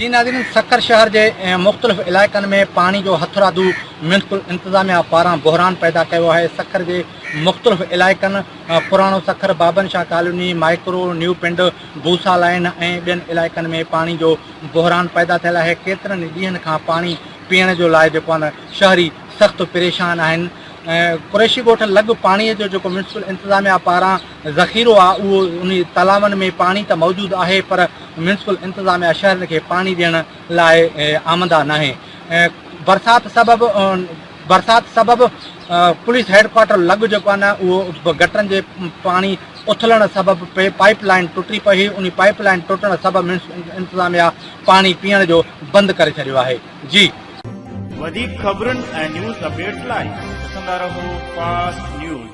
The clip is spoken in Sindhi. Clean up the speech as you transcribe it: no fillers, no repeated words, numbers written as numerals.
جي ناظرين سکر شهر جي مختلف علائقن ۾ پاڻي جو هٿرادو ميونسپل انتظاميا پاران بحران پيدا ڪيو آهي سکر جي مختلف علائقن پراڻو Sukkur Baban Shah colony micro new Pind Busa line ۽ ٻين علائقن ۾ پاڻي جو بحران پيدا ٿيل آهي ڪيترن ئي ڏينهن کان پاڻي پيئڻ جو لاء جيڪو آهي شهري سخت پريشان آهن قريشي ڳوٺ لڳ پاڻي جو جيڪو ميونسپل انتظاميا پاران ذخيرو آهي اهو انهي تلاون ۾ پاڻي ته موجود آهي پر ميونسپل انتظاميا شهرين کي پاڻي ڏيڻ لاء آمده ناهي برسات سبب برسات سبب پوليس هيڊ ڪوارٽر لڳ جيڪو آهي نه اهو گٽرن جي پاڻي اٿلڻ سبب پائپ لائن ٽٽي پئي هئي انهي پائپ لائن ٽٽڻ سبب ميونسپل انتظاميا پاڻي پيئڻ جو بند ڪري ڇڏيو آهي جي. وڌيڪ خبرن ۽ نيوز اپڊيٽس لاء ڏسندا رهو فاسٽ نيوز.